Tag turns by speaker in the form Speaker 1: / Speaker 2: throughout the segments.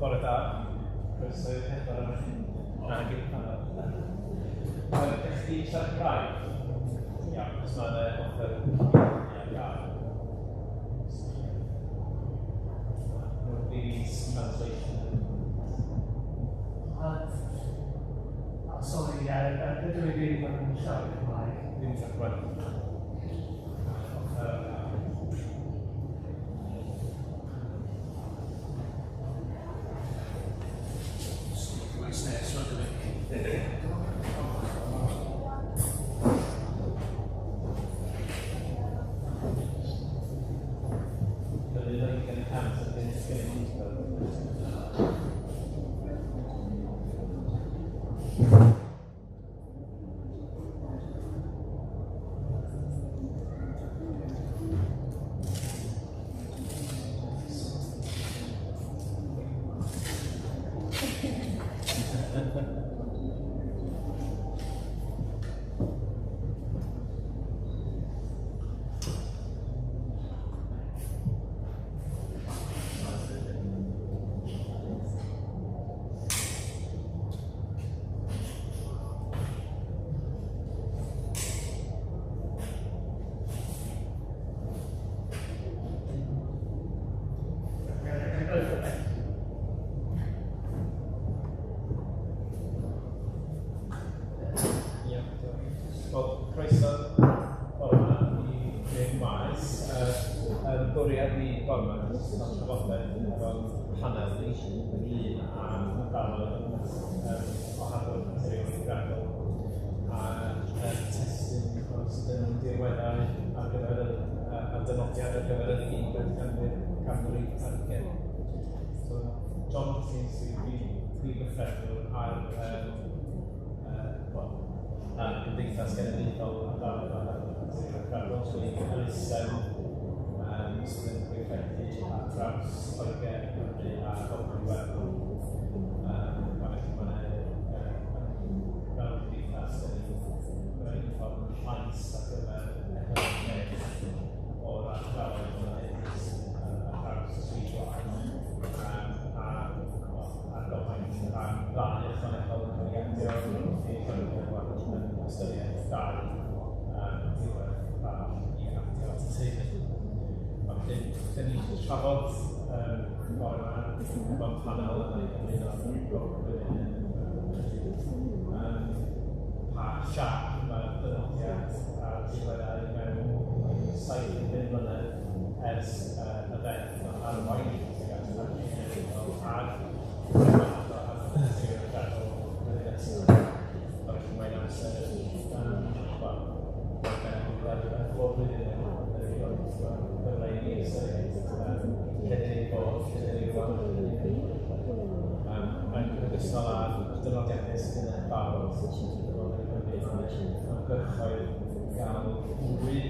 Speaker 1: Bore da. Croeso i'r pedwar ohonoch chi. Na, i'r panel. Ydych chi siarad Cymraeg? Iawn, os mae yna offer ar gael. Nobody needs translation.
Speaker 2: Sorry, yeah, dydw i ddim yn siarad Cymraeg.
Speaker 1: Ddim yn siarad Cymraeg. Offer ar gael. Wel, croeso bore yma i Greg Maes. Bwriad ni bore yma yw cael trafodaeth efo'n panel ni ynglyn â ardaloedd o harddwch naturiol eithriadol a testun sydd yn dirweddau ar gyfer y dynodiad ar gyfer yr ugeinfed ganrif ar hugain. So, John Hopkins sydd prif weithredwr ar ar Gymdeithas Genedlaethol Ardaloedd o Harddwch Naturiol Eithriadol, so elusen sydd yn gweithredu ar draws Lloegr, Cymru a Gogledd Iwerddon. A felly mae'n fel cymdeithas mewn un ffordd yn llais ar gyfer economiaeth o'r ardaloedd yma ar draws y tri gwlad. A'r gobaith am ddau ychwanegol yn cael ei adio i Lloegr yn ystyried dau diwedd arall i adio at y teulu. A felly, dyn ni'n trafod bore yma efo'n panel yn ei gyflwyno pa siâp mae'r dynodiad a'r diweddau mewn 75 mlynedd ers y ddeddf nath arwain tuag at y Parciau Cenedlaethol a'r flwyddyn nesaf. A felly mae'n amser, wel, bob blwyddyn gyfle i ni ystyried lle dyn ni'n bod, lle dyn ni rwan. Mae'n ogystal â'r dynodiadau sydd yn y barod, ymgyrchoedd gael mwy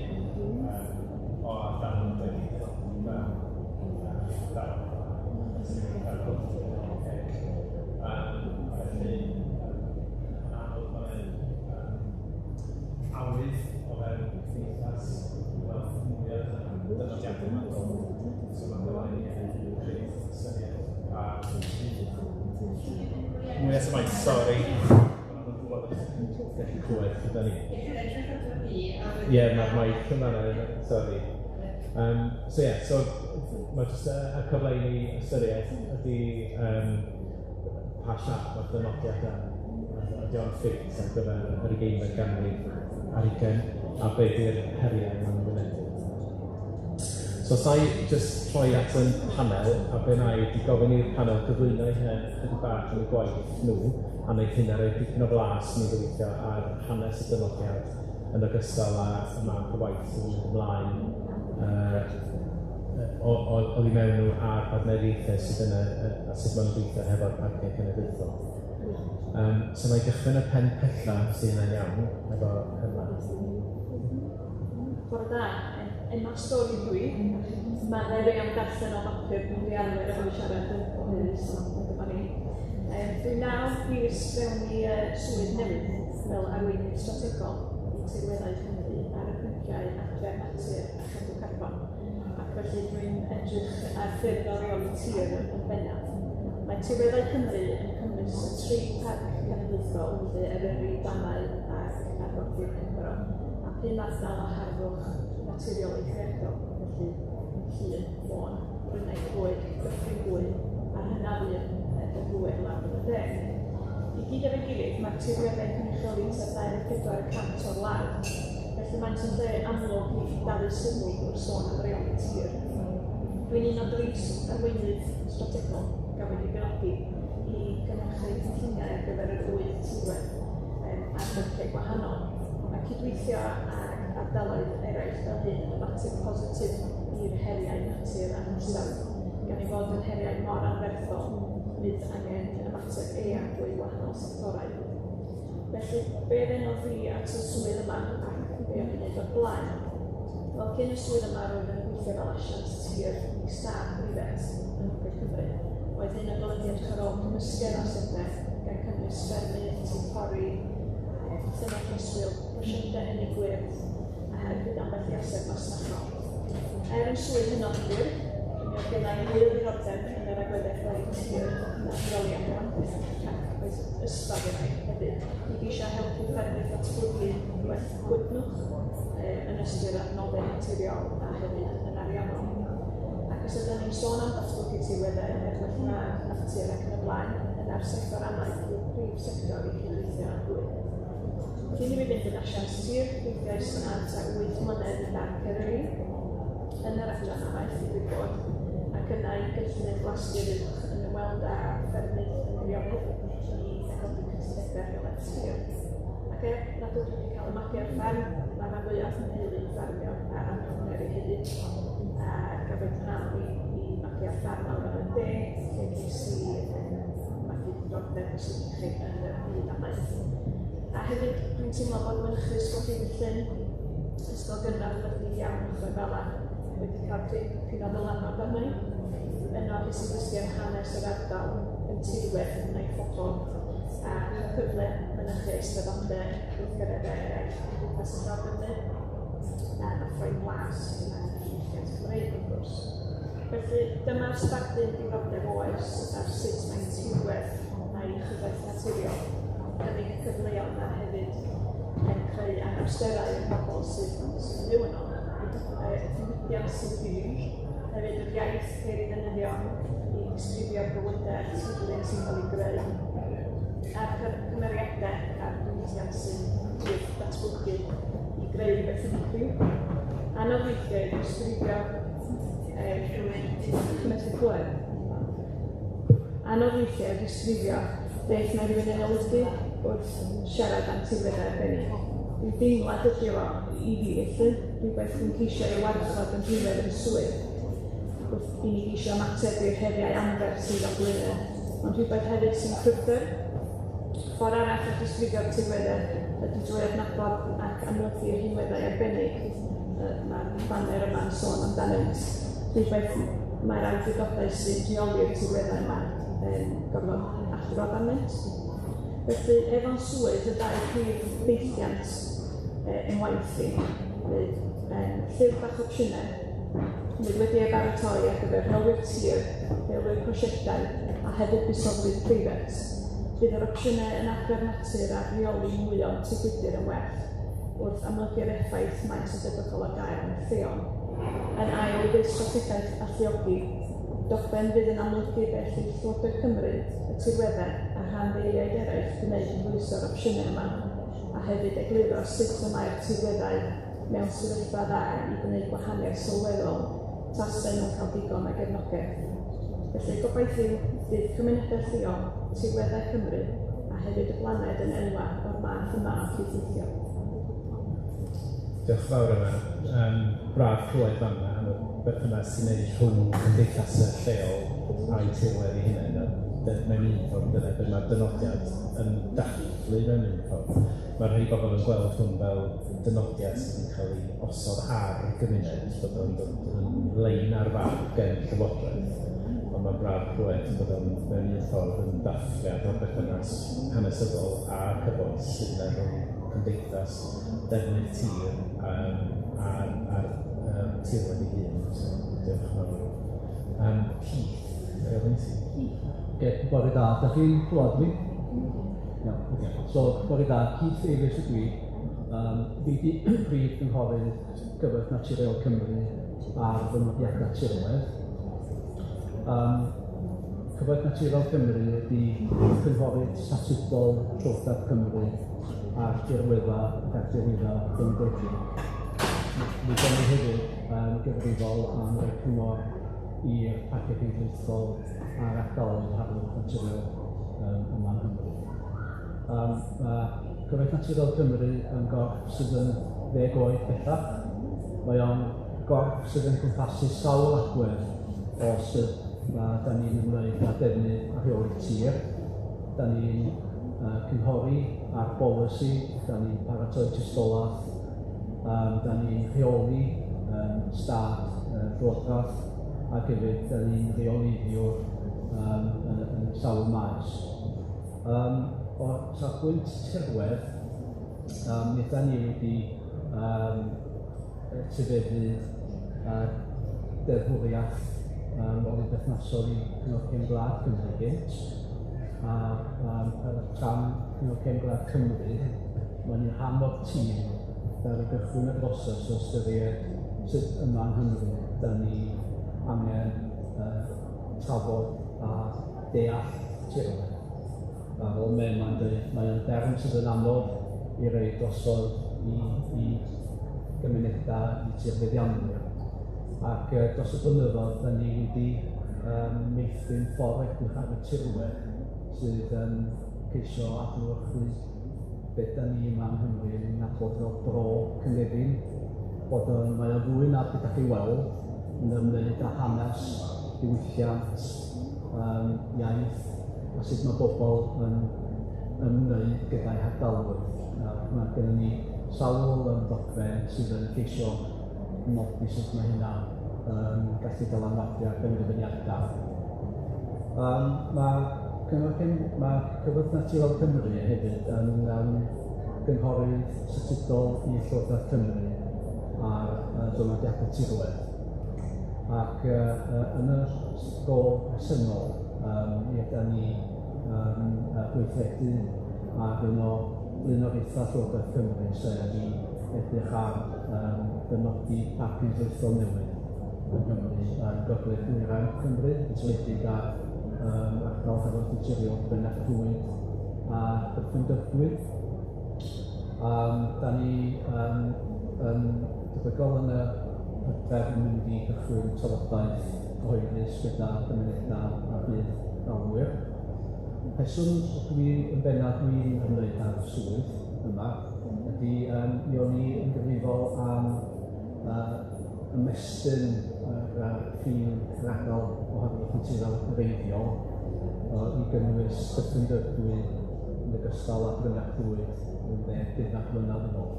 Speaker 1: o ardaloedd wedi dynodi fel ardaloedd. Felly, yn amlwg mae'n awydd o fewn cymdeithas i weld mwy o dynodiadau yma'n dod. So mae'n gyfle i ni hefyd creu ystyried a mwy at y mic, sori. Gallu clywed gyda ni. Ie, mae'r mic yn fan'na, sori. So ie, so mae jyst y cyfle i ni ystyried ydy pa siâp mae'r dynodiadau ydy o'n ffit ar gyfer yr ugeinfed ganrif ar hugain, a be di'r heriau maen nhw'n wynebu. So os i jyst troi at yn panel, a be wna i ydy gofyn i'r panel gyflwyno eu hunain ychydig bach yn eu gwaith nhw, a wneud hynna roi dipyn o flas i ni gobeithio ar hanes y dynodiad yn ogystal â y math o waith sydd yn mynd ymlaen oddi mewn nhw a'r partneriaethau sydd yna a sut maen nhw'n gweithio hefo'r Parciau Cenedlaethol. So wna i gychwyn y pen pella, os 'di hynna'n iawn, efo Emma.
Speaker 3: Bore da, Emma Storey dw i. Mae 'na rei am darllen o bapur, dwi'n rhy arfer efo siarad yn gyhoeddus, ond dyma ni. Dwi nawr fis fewn i swydd newydd fel arweinydd strategol i Tirweddau Cymru ar y pynciau adfer natur a chadw carbon, ac felly dwi'n edrych ar ffyrdd o reoli tir yn bennaf. Mae tirweddau Cymru yn cynnwys y tri parc cenedlaethol, felly Eryri, Bannau ac Arfordir Penfro, a phum ardal o harddwch naturiol eithriadol, felly Llŷn, Môn, Brynau Clwyd, Dyffryn Gwy, a'r hynaf un, y Gŵyr lawr yn y de. I gyd efo'i gilydd, mae'r tirweddau'n cynrychioli tua 24 y cant o'r wlad, felly maent yn lle amlwg i dalu sylw wrth sôn am reoli tir. Dwi'n un o dri arweinydd strategol gafodd ei benodi i gynhyrchu cynlluniau ar gyfer yr wyth tirwedd ar bynciau gwahanol. Mae cydweithio ag ardaloedd eraill fel hyn yn ymateb positif i'r heriau natur a hinsawdd, gan ei fod yn heriau mor anferthol, bydd angen ymateb eang drwy wahanol sectorau. Felly, be ddenodd fi at y swydd yma ac be o'n i'n neud o'r blaen? Wel, cyn y swydd yma roedd yn gweithio fel asiant tir i stad preifat yn Ngogledd Cymru. Oedd hyn yn golygu edrych ar ôl cymysgedd o asedau, gan cynnwys ffermydd, tir pori, llynnau preswyl, prosiectau ynni gwyrdd, a hefyd ambell i ased masnachol. Er yn swydd hynod hir, mi oedd gennau mwy o ddiddordeb yn yr agweddau rheoli tir na rheoli adeiladau, ac oedd ysfa gennau hefyd i geisio helpu ffermwyr ddatblygu gwell gwydnwch yn ystyr adnoddau naturiol a hefyd yn ariannol. Ac os ydym ni'n sôn am ddatblygu tirweddau er gwellhad natur ac yn y blaen, yna'r sector amaeth yw'r prif sector i cydweithio â hwy. Cyn i mi fynd yn asiant tir, gweithiais am tua 8 mlynedd yn Barc Eryri, yn yr adran amaeth i gwybod, ac yna i gynllunydd Glastir Uwch yn ymweld â ffermydd yn Meirionnydd i negodi cytundebau rheolaeth tir. Ac er nad ydw i wedi cael y magu ar fferm, mae rhan fwyaf fy nheulu yn ffermio ar anhawnder ei hefyd. A gafwyd mham i i magu ar fferm lawr yn y de, lle ces i magu diddordeb os ydych chi yn y byd amaeth. A hefyd, dwi'n teimlo bod mynychu Ysgol David Llyn, ysgol gynradd wledig iawn yn Chwefala, wedi cael dipyn o ddylanwad arna i. Yno ges i ddysgu am hanes yr ardal, y tirwedd a'i phobl, a chael cyfle mynychu eisteddfodau, gweithgareddau eraill o gwmpas y llawr Gymru, a throi blas ar ddiwylliant Cymreig wrth gwrs. Felly dyma'r sbardun diddordeb oes ar sut mae tirwedd a'i chyfoeth naturiol yn cynnig cyfleoedd a hefyd yn creu anawsterau i'r bobl sydd, sydd yn byw yno. Y diwydiant sydd wedi hefyd yr iaith ceir ei ddefnyddio i ddisgrifio'r bywydau a'r tirlun sy'n cael ei greu, a'r cymeriadau a'r diwylliant sy'n datblygu i greu rhywbeth unigryw. Anodd weithiau i ddisgrifio methu clywed. Anodd weithiau i ddisgrifio beth mae rhywun yn olygu wrth siarad am tirweddau arbennig. Rhyw deimlad ydi o i fi felly, rhywbeth dwi'n ceisio ei warchod yn rhinwedd fy swydd, wrth i ni geisio ymateb i'r heriau anferth sydd o'n blaenau, ond rhywbeth hefyd sy'n cryfder. Ffordd arall o disgrifio'r tirweddau ydy drwy adnabod ac amlygu rhinweddau arbennig mae'r baner yma'n sôn amdanynt. Rhywbeth mae'r awdurdodau sy'n rheoli'r tirweddau yma yn gorfod adrodd arnynt. Felly, efo'n swydd, y ddau prif deilliant yn waith i, fydd llyfr bach opsiynau, fydd wedi ei baratoi ar gyfer rheolwyr tir, rheolwyr prosiectau a hefyd busoddwyr preifat. Bydd yr opsiynau yn adfer natur a rheoli nwyon tŷ gwydr yn well, wrth amlygu'r effaith maent yn debygol o gael yn lleol. Yn ail, bydd strategaeth alluogi, dogfen fydd yn amlygu beth yw Llywodraeth Cymru, y tirweddau a rhanddeiliaid eraill gwneud i hwyluso'r opsiynau yma, a hefyd egluro sut y mae'r tirweddau mewn sefyllfa dda i gwneud gwahaniaeth sylweddol tasen nhw'n cael digon o gefnogaeth. Felly, gobaith yw bydd cymunedau lleol, tirweddau Cymru a hefyd y blaned yn elwa o'r math yma o cydweithio.
Speaker 1: Diolch yn fawr Emma. Um, braf clywed fan'na am y berthynas sy'n neud rhwng cymdeithasau lleol a'i tirwedd eu hunain. A mewn un ffordd dyna be mae'r dynodiad yn dathlu mewn un ffordd. Mae rhai bobl yn gweld hwn fel dynodiad sydd yn cael ei osod ar y gymuned, bod o'n dod yn lein ar fap gen Llywodraeth. Ond mae'n braf clywed bod o'n mewn un ffordd yn dathliad o'r berthynas hanesyddol a cyfoes sydd yna rhwng cymdeithas, defnydd tir a'r tirwedd ei hun. So, diolch yn fawr. Keith. Ga i ofyn i ti?
Speaker 4: Oce, bore da. Da chi'n clywed fi? Iawn, oce. So, bore da, Keith Davies ydw i. Fi 'di prif gynghorydd Cyfoeth Naturiol Cymru ar ddynodiadau tirwedd. Cyfoeth Naturiol Cymru ydy cynghorydd statudol Llywodraeth Cymru ar dirweddau ac ar dirweddau dynodedig. Mi ydan ni hefyd yn gyfrifol am roi cyngor i'r Parciau Cenedlaethol a'r ardaloedd harddwch naturiol yma yng Nghymru. Mae Cyfoeth Naturiol Cymru yn gorff sydd yn 10 oed bellach. Mae o'n gorff sydd yn cwmpasu sawl agwedd o sut ma' 'dan ni'n ymwneud â defnydd a rheoli tir. 'Dan ni'n cynghori ar bolisi, 'dan ni'n paratoi tystiolaeth, 'dan ni'n rheoli stad Llywodraeth, ac hefyd 'dan ni'n rheoleiddiwr yn sawl maes. O safbwynt tirwedd, mi ydan ni wedi etifeddu deddfwriaeth oedd yn berthnasol i Cyngor Cefn Gwlad Cymru gynt, a fel rhan Cyngor Cefn Gwlad Cymru, mae'n ni'n rhan o'r tîm ddaru gychwyn y broses o ystyried sut yma yng Nghymru 'dan ni angen trafod a deall tirwedd. A fel mae Emma'n dweud, mae o'n derm sydd yn anodd i roi drosodd i gymunedau, i tirfeddianwyr. Ac dros y blynyddoedd, 'dan ni wedi meithrin ffordd edrych ar y tirwedd sydd yn ceisio adlewyrchu beth 'dan ni yma yng Nghymru yn nabod fel bro cynefin, bod o'n, mae o'n fwy na beth dach chi weld, yn ymwneud â hanes, diwylliant, iaith, a sut mae bobl yn ymwneud gyda'i hardaloedd. Mae gennym ni sawl ddogfen sydd yn ceisio nodi sut mae hynna yn gallu dylanwadu ar benderfyniadau. Mae Cyfoeth Naturiol Cymru hefyd yn gynghorydd statudol i Llywodraeth Cymru ar ddynodiadau tirwedd. Ac yn y rôl presennol, mi ydan ni yn gweithredu ar un o blaenoriaethau Llywodraeth Cymru, sef i edrych ar ddynodi parc cenedlaethol newydd yng Nghymru, yn Gogledd Ddwyrain Cymru, yn seiliedig ar ardal harddwch naturiol Brynach Clwyd a Dyffryn Dyfrdwy. Da ni yn debygol yn y hydref yn mynd i gychwyn trafodaeth gyhoeddus gyda gymunedau a budd-dalwyr. Rheswm dwi yn bennaf dwi'n ymwneud â'r swydd yma ydy mi o'n i yn gyfrifol am ymestyn yr ffin rhagol o harddwch naturiol gwreiddiol i gynnwys Dyffryn Dyfrdwy yn ogystal â Brynach Clwyd yn 15 mlynedd yn ôl.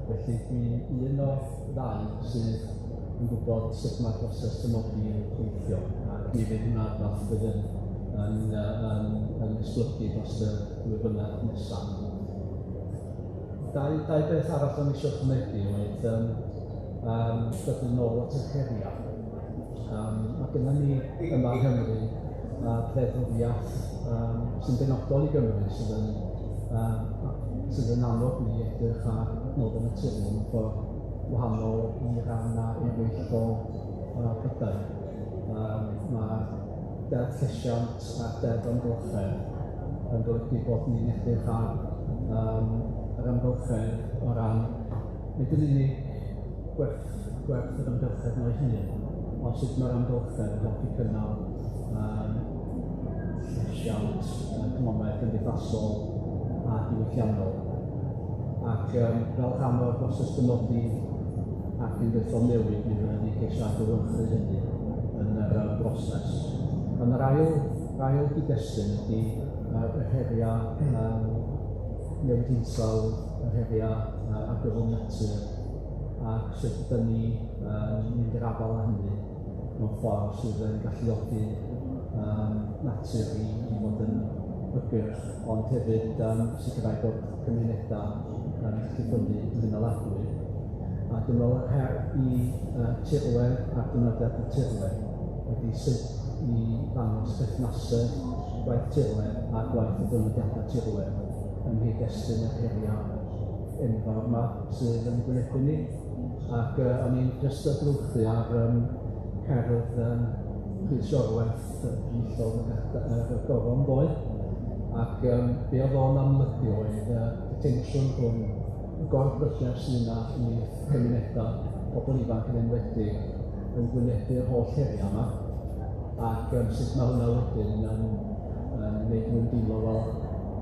Speaker 4: Felly dwi'n un o'r ddau sydd yn gwybod sut mae'r broses dynodi yn gweithio, ac mi fydd hwnna rwbath fydd yn esblygu dros y 2 blynedd nesaf. Dau beth arall o'n i eisiau ychwanegu oedd dod yn ôl at yr heriau. Mae gennym ni yma yng Nghymru ddeddfwriaeth sy'n benodol i Gymru, sydd yn annog ni edrych ar adnoddau naturiol mewn ffordd wahanol i rannau eraill o Prydain. Mae Deddf Llesiant a Deddf Amgylchedd yn golygu bod ni'n edrych ar yr amgylchedd o ran nid yn unig gwerth yr amgylchedd o'i hun, ond sut mae'r amgylchedd yn helpu cynnal llesiant economaidd, cymdeithasol a diwylliannol. Ac fel rhan o'r broses dynodi ac cenedlaethol newydd, mi fyddwn ni'n ceisio adlewyrchu hynny yn yr broses. Ond yr ail gyd-destun ydy yr heriau newid hinsawdd, yr heriau argyfwng natur, ac sut ydyn ni mynd i'r afael â hynny mewn ffordd sydd yn galluogi natur i fod yn hygyrch, ond hefyd sicrhau bod cymunedau yn gallu ffynnu yn gynaliadwy. A dwi'n meddwl yr her i tirwedd a'r dynodiad y tirwedd ydy sut i ddangos berthnasedd gwaith tirwedd a gwaith y dynodiadau tirwedd ym nghyd-destun yr heriau enfawr yma sydd yn gwynebu ni. Ac o'n i'n jyst adlewyrchu ar cerdd Rhys Iorwerth enillodd y goron ddoe, ac be oedd o'n amlygu oedd y tensiwn rhwng y gorbryder sydd yna ymhlith cymunedau, pobl ifanc yn enwedig, yn gwynebu'r holl heriau yma, ac sut mae hwnna wedyn yn gwneud nhw'n deimlo fel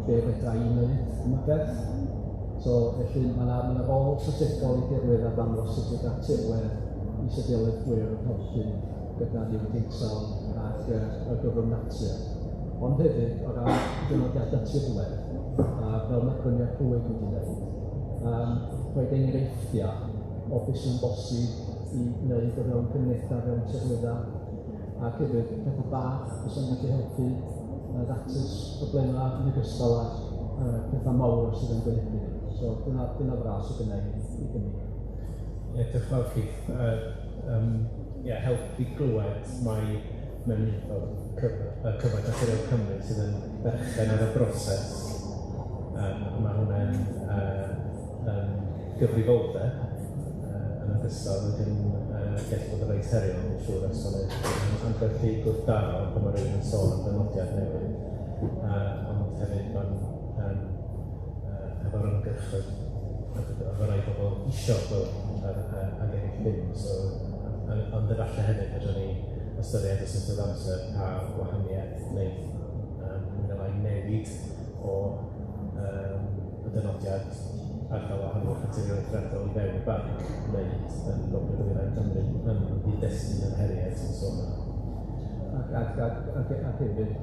Speaker 4: be fedra i wneud am y peth. So felly mae yna ma rôl strategol i dirwedd a dangos sut fedra tirwedd isadeiledd gwyrdd yn helpu gyda newid hinsawdd ac y gyfrwng natur. Ond hefyd, o ran dynodiadau tirwedd, fel mae Bryniau Clwyd wedi dweud, rhoi enghreifftiau o beth sy'n bosib i wneud o fewn cymunedau, fewn tirweddau, ac hefyd pethau bach fysa'n gallu helpu ddatrys problemau yn ogystal â pethau mawr sydd yn gwynebu ni. So dyna fras o gynna i gynnig.
Speaker 1: Ie, diolch yn fawr, Keith. Ie, help i glywed mai mewn un ffordd Cyfoeth Naturiol Cymru sydd yn berchen ar y broses. Mae hwnna'n gyfrifoldeb yn ogystal ag yn gallu bod yn reit heriol, yn siŵr, os o'n ambell i gwrthdaro pan mae rhywun yn sôn am ddynodiad newydd. Ond hefyd mae'n hefo'r ymgyrchoedd, efo rai bobl isio gweld ag eraill ddim. So, ond efallai hefyd fedrwn ni ystyried os oes amser pa wahaniaeth wneud mwy neu lai newid o y dynodiad ardal o harddwch naturiol eithriadol i fewn y barc wneud yn Gogledd Ddwyrain Cymru yn nghyd-destun yr heriau ti'n sôn am.
Speaker 4: Ac hefyd,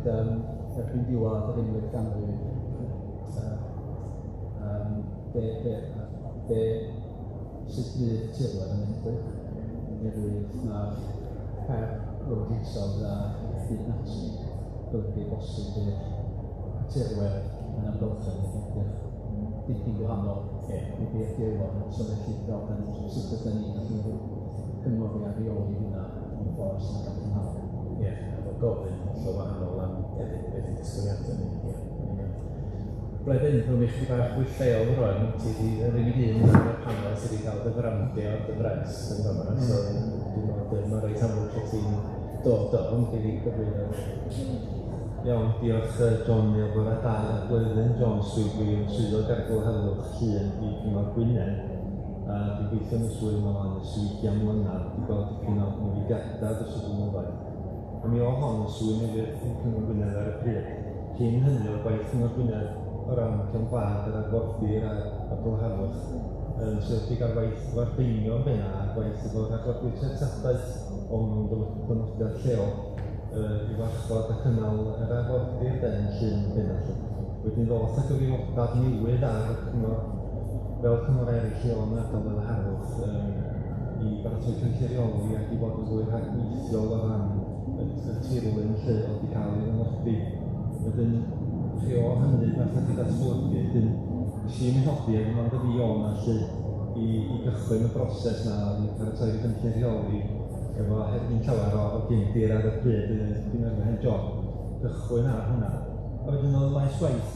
Speaker 4: erbyn diwedd yr unfed ganrif, be sut fydd tirwedd yn edrych, oherwydd mae'r her rhwng hinsawdd a byd natur golygu bosib bydd y tirwedd yn amgylchedd yn edrych dipyn gwahanol i be ydi o. So felly, fel sut ydyn ni'n gallu cynghori a rheoli hynna mewn ffordd sy'n gadarnhaol.
Speaker 1: Ie, efo gofyn hollol wahanol am hefyd beth ydy disgwyliadau ni. Ie. Bleddyn, rhwng i chdi bach fwy lleol rwan, ti di yr unig un ar y panel sydd wedi cael dy frandio ar dy fres yn fama, so dwi'n meddwl mae'n reit amlwg lle ti'n dod o, ond i fi gyflwyno.
Speaker 5: Iawn, diolch John, mi oedd bore da a Bleddyn Jones, dwi'n swyddog ardal Heddwch Llŷn i Gyngor Gwynedd. Dwi'n gweithio yn y swydd yma wan ers 20 mlynedd, wedi gweld dipyn o newidiadau dros y blynyddoedd. A mi oedd hon yn swydd newydd i Cyngor Gwynedd ar y pryd. Cyn hynny oedd gwaith Cyngor Gwynedd o ran cefn gwlad, yr arfordir a'r ardal harddwch yn seiliedig ar waith wardeiniol yn benna a gwaith efo rhagor treftadaeth o hwnnw'n dynodiad lleol i warchod a cynnal yr arfordir den Llŷn yn benna. Wedyn ddoth y gyfrifoldeb newydd ar y cyngor, fel cyngor eraill lleol yn ardal fel harddwch, i baratoi cynllun rheoli ac i fod yn fwy rhagweithiol o ran y tirlun lle oedd wedi cael ei ddynodi. Wedyn, rhai o hynny nath wedi datblygu, wedyn nes i ymhodi ac ond y fi o 'na lly i gychwyn y broses 'na i paratoi cynllun rheoli efo hefyd llawer o gefndir ar y pryd, dwi'n meddwl hen job gychwyn ar hwnna. A wedyn oedd maes gwaith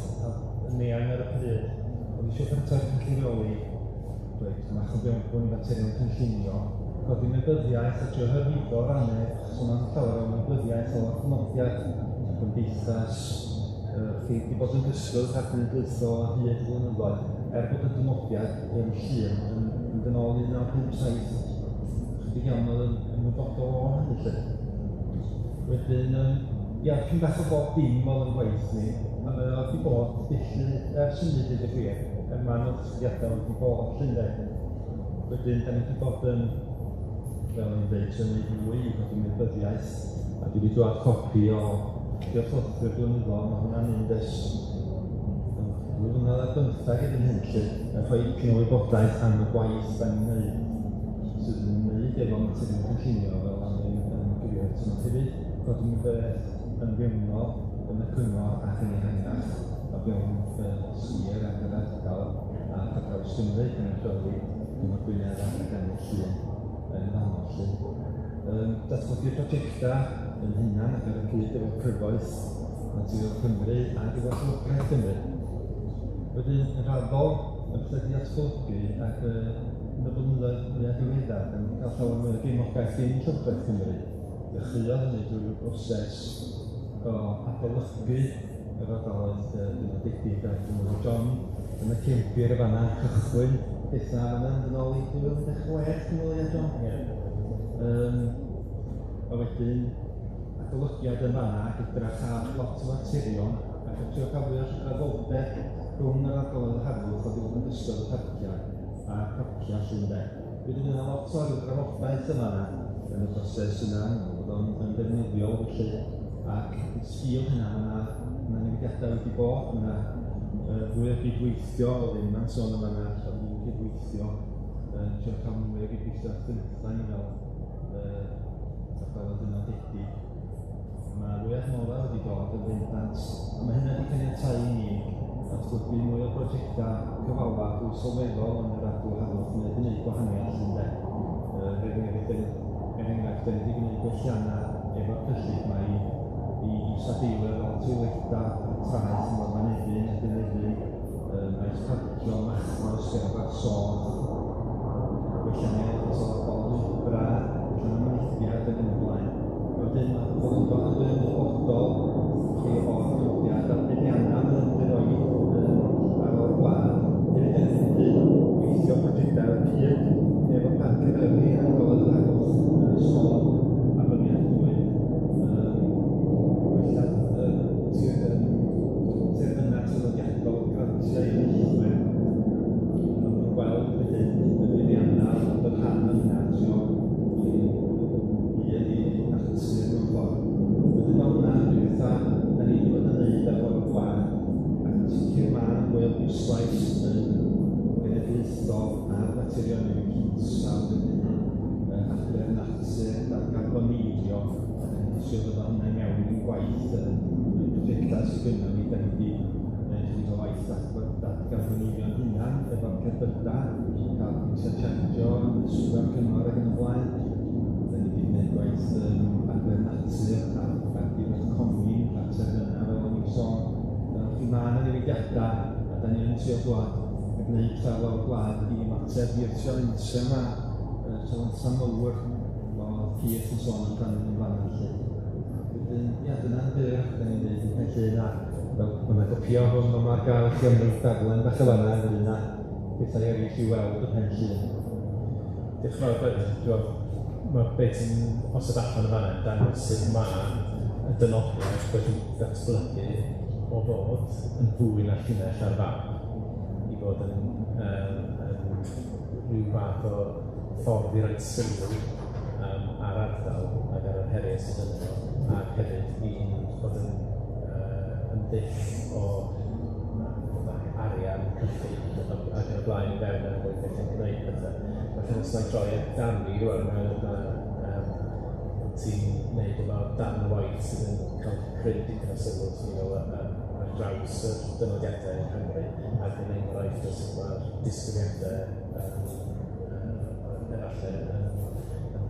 Speaker 5: yn eang ar y pryd, oedd eisiau paratoi cynllun rheoli, reit, bach o fewnbwn i faterion cynllunio, codi ymwybyddiaeth a trio hyrwyddo'r annedd, so mae'n llawer o ymwybyddiaeth o'r dynodiad, gymdeithas, chi wedi bod yn gyswllt rhag genedlaethol ar hyd y blynyddoedd, er bod y dynodiad yn Llŷn yn mynd yn ôl i 1957, chydig iawn oedd yn ymwybodol o hynny lly. Wedyn, ia, dipyn bach o bob dim oedd yn gwaith ni, a mae o wedi bod felly ers hynny dweud y gwir, er ma' 'na ddatblygiadau wedi bod lly ynde. Wedyn, da ni wedi bod yn, fel o'n i'n dweud, trio neud mwy i godi ymwybyddiaeth, a dwi wedi dod copi o diolchlythyr blynyddol, mae hwnna'n mynd ers 2 flynedd ar 15 erbyn hyn lly, yn rhoi dipyn o wybodaeth am y gwaith da ni'n neud, sydd yn ymwneud efo materion cynllunio fel o'n i'n gyfeirio atyn nhw hefyd, codi ymwybyddiaeth yn fewnol yn y cyngor ac yn ehangach, a fewn y sir ac yr ardal ac ar draws Gymru, gan yn rheoli Cyngor Gwynedd ac yn Llŷn yn fanno lly. Datblygu prosiectau yn hunan ac ar y cyd efo Cyfoeth Naturiol Cymru ac efo Llywodraeth Cymru. Wedyn, yn raddol, y pethau wedi datblygu ac yn y blynyddoedd mwyaf diweddar, da ni'n cael llawer mwy o gefnogaeth gen Llywodraeth Cymru. Dechreuodd hynny drwy ryw broses o adolygu yr ardaloedd dynodedig a dwi'n meddwl John yn y cefndir y fanna yn cychwyn pethau fanna yn ôl i 2016, dwi'n meddwl, ie John? Ie. A wedyn adolygiad yn fanna ac edrych ar lot o faterion ac yn trio cael fwy o gydraddoldeb rhwng yr ardaloedd harddwch oedd wedi bod yn ystod y parciau a'r parciau 'lly ynde. Wedyn yna lot o ryw drafodaeth yn fanna yn y broses yna, bod o'n yn ddefnyddiol felly, ac yn sgil hynna mae yna ma newidiadau wedi bod, mae yna fwy o gydweithio, oedd Emma'n sôn yn fanna, llawer mwy o gydweithio, trio cael mwy o gydweithio ar llundain fel ardaloedd dynodedig. Mae fwy o adnoddau wedi dod yn bendant, a mae hynna wedi caniatáu i ni ddatblygu mwy o brosiectau cyfalaf fwy sylweddol yn yr ardal harddwch, mae wedi gwneud gwahaniaeth ynde. Er enghraifft, da ni wedi gwneud gwelliannau efo'r cyllid yma i isadeiledd o'r toiledau ar y traeth yn Morfa Nefyn, Eden Nefyn, maes parcio, Machnos, ger y Barsôdd, gwelliannau eto o lwybrau, gwelliannau mynediad ac yn y blaen. Wedyn mae pobl yn dod yn fwy ymwybodol chi o'r dynodiad a'r buddiannau maen nhw'n mynd i roi ar ôl gwlad. Hefyd yn helpu gweithio prosiectau ar y cyd efo Parc Eryri a Gogledd yr Harddwch, Ynys Môn a Bryniau Clwyd. Gwella terfynau traddodiadol grantiau i enillwyr. Maen nhw'n gweld wedyn y buddiannau o fod yn rhan o hynna, trio byd i natur mewn ffordd. Wedyn mae hwnna yn rhyw bethau da ni wedi bod yn wneud ar lawr gwlad, ac yn sicr mae mwy o bwyslais yn genedlaethol ar materion newid hinsawdd yn hynny, adfer natur, dadgarboneiddio, a da ni'n trio dod â hwnna i mewn i'n gwaith yn y prosiectau sydd gynnon ni. Da ni wedi gwneud chydig o waith datgarboneiddio'n hunan efo'r cerbydau, cael pwyntiau chargio yn y swyddfa'r cyngor ac yn y blaen. Da ni wedi gwneud gwaith adfer natur ar gyfer comin a'r terfynau fel o'n i'n sôn. Felly mae yna newidiadau a da ni yn trio dwad a gwneud pethau lawr gwlad i ymateb i'r sialensau yma, sialensau mawr oedd Keith yn sôn amdanyn nhw'n fanna felly. Wedyn, ia, dyna'n byr, da ni'n dweud yn Pen Llŷn a fel mae yna gopïau o hwn yma ar gael i chi am ryw darllen bach o fanna ynglyn â pethau eraill i'w weld ym Mhen Llŷn.
Speaker 1: Diolch yn fawr, Bryn. Dwi'n meddwl, mae beth ti'n osod allan yn fanna yn dangos sut mae y dynodiad wedi datblygu o fod yn fwy na llinell ar fap i fod yn, yn rhyw fath o ffordd i roi sylw ar ardal ac ar yr heriau sydd yno fo, ac hefyd i fod yn, yn ddull o dod ag arian, cyllid ac yn y blaen i fewn er mwyn gallu gwneud pethau. Felly os na i droi at Danny rwan, mae ti'n gwneud efo darn o waith sydd yn cael cryn dipyn o sylw, swn i'n meddwl, ar draws y dynodiadau yng Nghymru, ac yn enghraifft o sut mae'r disgwyliadau efallai yn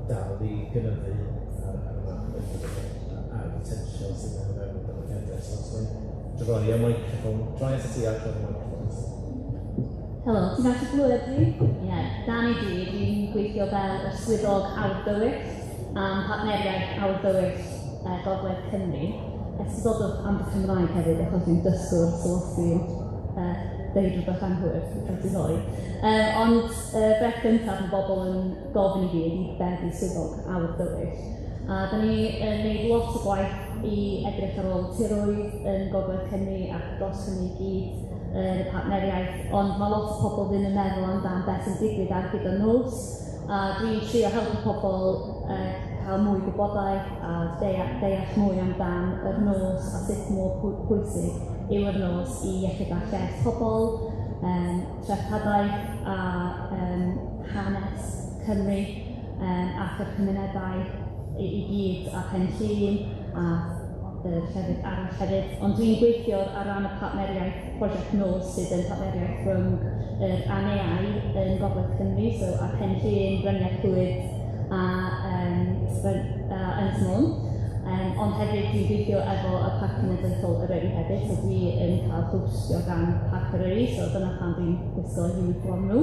Speaker 1: dal i gynyddu ar y math o beth a'r potensial sydd mewn fewn y dynodiadau. So os mae'n droi y microffon, droi at y ti a droi y microffon.
Speaker 6: Helo, ti'n gallu glywed fi? Ie, yeah, Dani dwi, dwi'n gweithio fel y swyddog Awr Dywyll am partneriaeth Awr Dywyll Gogledd Cymru. Esgusodwch am fy Cymraeg hefyd, achos dwi'n dysgwr, so os dwi'n deud rhywbeth anghywir, dwi'n cael dihoi. Ond beth gyntaf mae bobl yn gofyn i fi ydy be di swyddog Awr Dywyll. A da ni yn gwneud lot o gwaith i edrych ar ôl tiroedd yn Gogledd Cymru ac dros Cymru i gyd yn y partneriaeth, ond mae lot o pobl ddim yn meddwl amdan beth sy'n digwydd ar gyda nos, a dwi'n trio helpu pobl cael mwy gwybodaeth a deall mwy amdan yr nos a sut mor pwysig yw'r nos i iechyd a lles pobl, treftadaeth a hanes Cymru ac y cymunedau i gyd a Pen Llŷn a llefydd arall hefyd. Ond dwi'n gweithio ar ran y partneriaeth Prosiect Nos sydd yn partneriaeth rhwng yr ANEau yn Gogledd Cymru, so a Pen Llŷn, Bryniau Clwyd a Ynys Môn. Ond hefyd dwi'n gweithio efo y Parc Cenedlaethol Eryri hefyd, so dwi yn cael hostio gan Parc Eryri, so dyna pam dwi'n gwisgo uniform nhw.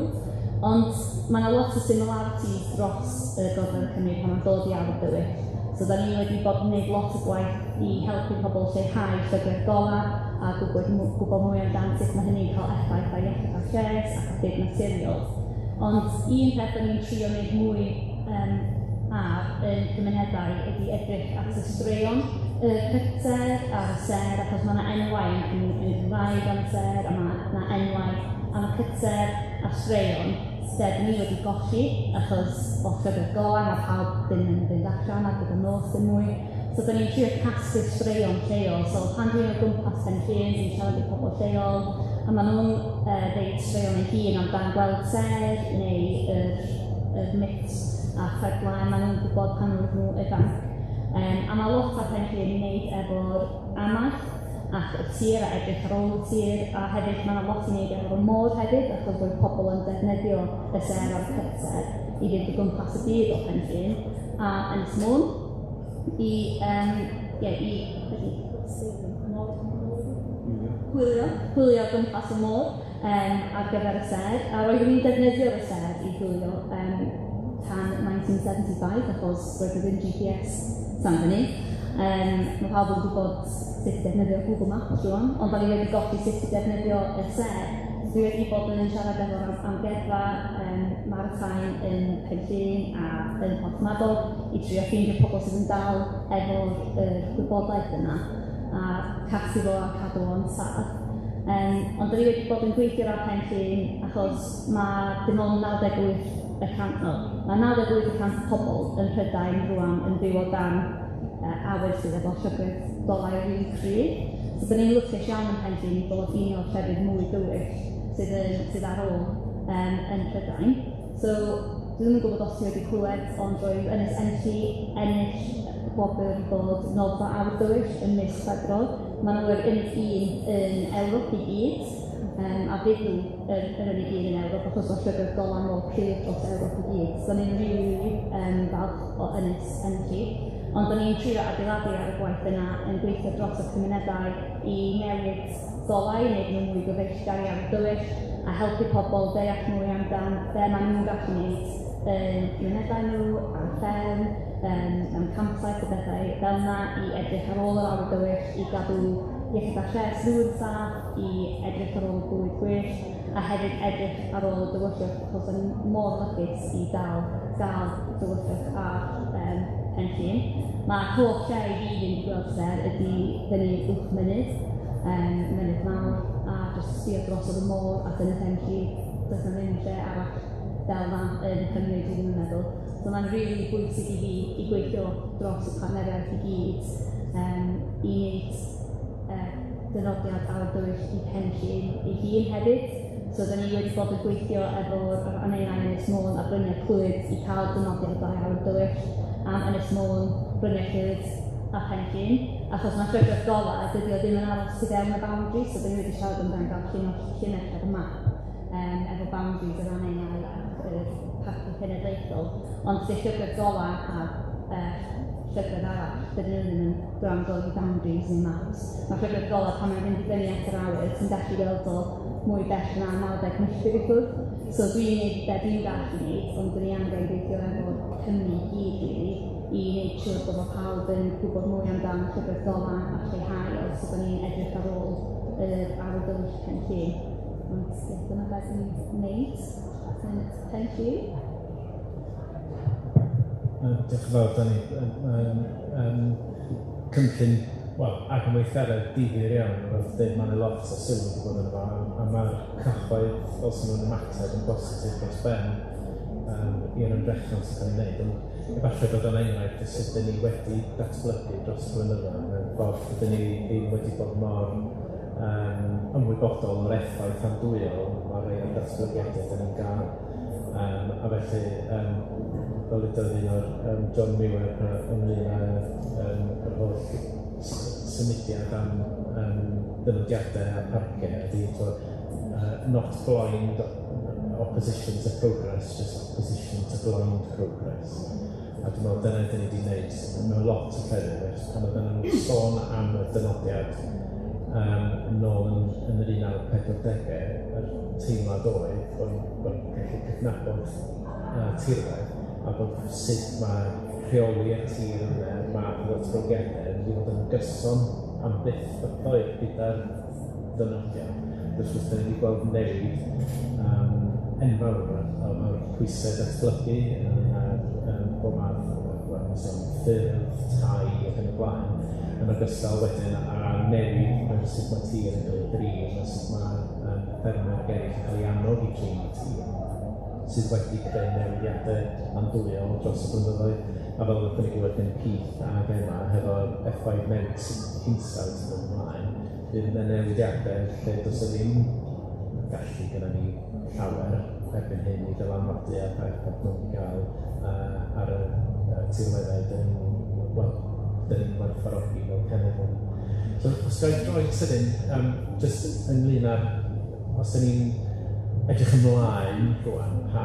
Speaker 6: Ond mae yna lot o similarities dros y Gogledd Cymru pan mae'n dod i awyr dywyll. So da ni wedi bod yn gwneud lot o gwaith i helpu pobl lleihau llygredd gola a gwybod mwy amdan sut mae hynny'n cael effaith ar iechyd a lles ac ar byd naturiol. Ond un peth da ni'n trio wneud mwy ar yn cymunedau ydy edrych at y straeon, y cytser a'r sêr, achos mae yna enwau yn Gymraeg am y sêr, a mae yna enwau am y cytser a straeon sydd ni wedi golli, achos o llygredd gola, mae pawb ddim yn fynd allan ar gyda nos dim mwy. So da ni'n trio casglu straeon lleol, so pan dwi'n o gwmpas Pen Llŷn, dwi'n siarad i pobl lleol, a maen nhw'n ddeud straeon eu hun amdan gweld sêr neu yr myths a chwedlau maen nhw'n gwybod pan oedd nhw ifanc. A mae lot ar Pen Llŷn i wneud efo'r amaeth ac y tir a edrych ar ôl y tir, a hefyd mae yna lot i wneud efo'r môr hefyd, achos roedd pobl yn defnyddio y sêr a'r cytser i fynd o gwmpas y byd o Pen Llŷn a Ynys Môn i, yeah, i hwylio gwmpas y môr ar gyfer y sêr. A roeddwn i'n defnyddio'r sêr i hwylio tan 1975, achos roedd ddim GPS tan hynny. Mae pawb yn gwybod sut i defnyddio Google Maps rwan, ond da ni wedi golli sut i defnyddio y sêr. Dwi wedi bod yn siarad efo'r amgueddfa maritime yn Pen Llŷn a yn Porthmadog i trio ffeindio pobl sydd yn dal efo'r gwybodaeth yna a casglu fo a cadw o'n saff. Ond da ni wedi bod yn gweithio ar Pen Llŷn achos mae dim ond 98%, no, mae 98% o pobl yn Prydain rwan yn byw o dan awyr sydd efo llygredd golau rili cryf. So da ni'n lwcus iawn yn Pen Llŷn i bod un o'r llefydd mwy dywyll sydd ar ôl yn Prydain. So dwi ddim yn gwybod os ti wedi clywed, ond roedd Ynys Enlli ennill gwobr bod noddfa awyr dywyll yn mis Chwefror. Maen nhw yr unig un yn Ewrop i gyd, a fydd nhw yr unig un yn Ewrop achos mae llygredd golau mor cryf dros Ewrop i gyd. So ni'n rili falch o Ynys Enlli. Ond da ni'n trio adeiladu ar y gwaith yna yn gweithio dros y cymunedau i newid golau, wneud nhw mwy gyfeillgar i awyr dywyll, a helpu pobl deall mwy amdan be maen nhw'n gallu wneud yn cymunedau nhw, ar y fferm, mewn campsite a bethau fel yna, i edrych ar ôl yr awyr dywyll, i gadw iechyd a lles nhw yn saff, i edrych ar ôl bywyd gwyllt, a hefyd edrych ar ôl y dywyllwch, achos da ni'n mor lwcus i dal gael dywyllwch ar Pen Llŷn. Mae hoff lle i fi fynd i gweld sêr ydy fyny uwch mynydd, mynydd mawr, a jyst sbio dros y môr at Ynys Enlli. Does 'na ddim lle arall fel 'na yn Cymru, dwi ddim yn meddwl. So mae'n rili bwysig i fi i gweithio dros y partneriaeth i gyd i wneud dynodiad awyr dywyll i Pen Llŷn ei hun hefyd. So da ni wedi bod yn gweithio efo'r aneau Ynys Môn a Bryniau Clwyd i cael dynodiadau awyr dywyll am Ynys Môn, Bryniau Clwyd a Pen Llŷn. Achos mae llygredd golau, dydy o ddim yn aros tu fewn y boundaries, so da ni wedi siarad amdan gael llinell ar y map efo boundaries yr aneau ac yr parciau cenedlaethol. Ond sy'n llygredd golau a llygredd arall, dydyn nhw ddim yn gwrando i boundaries neu maps. Mae llygredd golau pan mae'n fynd i fyny at yr awyr, ti'n gallu gweld o mwy bell na 90 milltir i ffwrdd. So dwi'n neud be dwi'n gallu neud, ond dyn ni angen gweithio efo Cymru i gyd, really, i wneud siŵr bod ma' pawb yn gwybod mwy amdan llygredd golau a lleihau o, so da ni'n edrych ar ôl yr awyr dywyll Pen Llŷn. Ond ie, dyna beth ni'n wneud yn Pen Llŷn.
Speaker 1: Diolch yn fawr, Dani. Cynllun, wel, ac yn weithgaredd difyr iawn, fel ti'n dweud, mae'n lot o sylw wedi bod yn efo, a mae'r cyhoedd, fel sy'n nhw'n ymateb yn bositif dros ben i'r ymdrechion sy'n cael ei wneud. Ond efallai bod o'n enghraifft o sut dyn ni wedi datblygu dros y blynyddoedd, mewn ffordd dyn ni ddim wedi bod mor ymwybodol o'r effaith andwyol mae rhai o'r datblygiadau dyn ni'n gael. A felly, fel udodd un o'r John Muir ynglyn â yr holl symudiad am dynodiadau a parciau ydy, not blind opposition to progress, just opposition to blind progress. A dwi'n meddwl dyna dyn ni wedi gwneud mewn lot o llefydd, pan oedden nhw'n sôn am y dynodiad nôl yn yr 1940au, yr teimlad oedd bod gallu cydnabod tirwedd a bod sut mae rheoli'r tir yna, math o ddatblygiadau yn mynd i fod yn gyson am byth bythoedd gyda'r dynodiad. Wrth gwrs, da ni wedi gweld newid enfawr o'r pwysau datblygu ynglyn â bob math o ffyrdd, tai ac yn y blaen, yn ogystal wedyn â newid mewn sut mae tir yn cael ei drin a sut mae ffermwyr ac eraill yn cael ei annog i drin y tir, sydd wedi creu newidiadau andwyol dros y blynyddoedd. A fel wnaethon ni glywed gen Keith ac Emma, hefo effaith newid hinsawdd sy'n dod ymlaen, fydd yna newidiadau lle does 'na ddim gallu gyda ni llawer erbyn hyn i ddylanwadu ar pa effaith maen nhw'n gael ar y tirweddau dyn ni'n, wel, dyn ni'n werthfawrogi fel cenedl. So, os ga i droi sydyn, jyst ynglyn â'r, os dyn ni'n edrych ymlaen rwan, pa,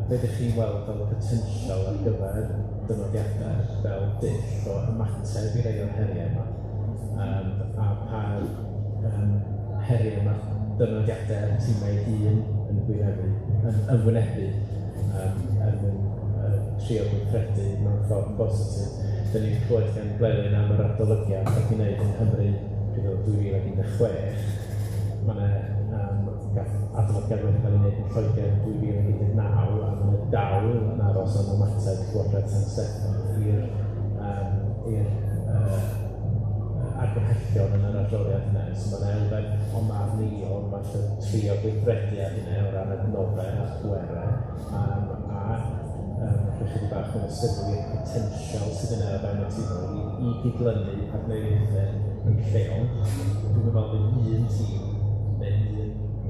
Speaker 1: be ydych chi'n weld fel y potensial ar gyfer dynodiadau fel dull o ymateb i rai o'r heriau yma, a pa heriau mae'r dynodiadau a'r tîmau eu hun yn gwynebu, yn ymwynebu er mwyn trio gweithredu mewn ffordd bositif. Dyn ni'n clywed gan Blewyn am yr adolygiad wedi wneud yng Nghymru, dwi'n meddwl 2016. Mae yna gath adolygiad wedi cael ei wneud yn Lloegr yn 2019, a mae yna dal yn aros am ymateb Llywodraeth San Steffan i'r argymhellion yn yr adroddiad yna. So mae yna elfen o marn i o falle trio gweithredu ar hynny o ran adnoddau a pwerau, a rhoi chydig bach o sylw i'r potensial sydd yna o fewn y tîm i gydlynu partneriaethau yn lleol. Dwi'n meddwl fydd un tîm neu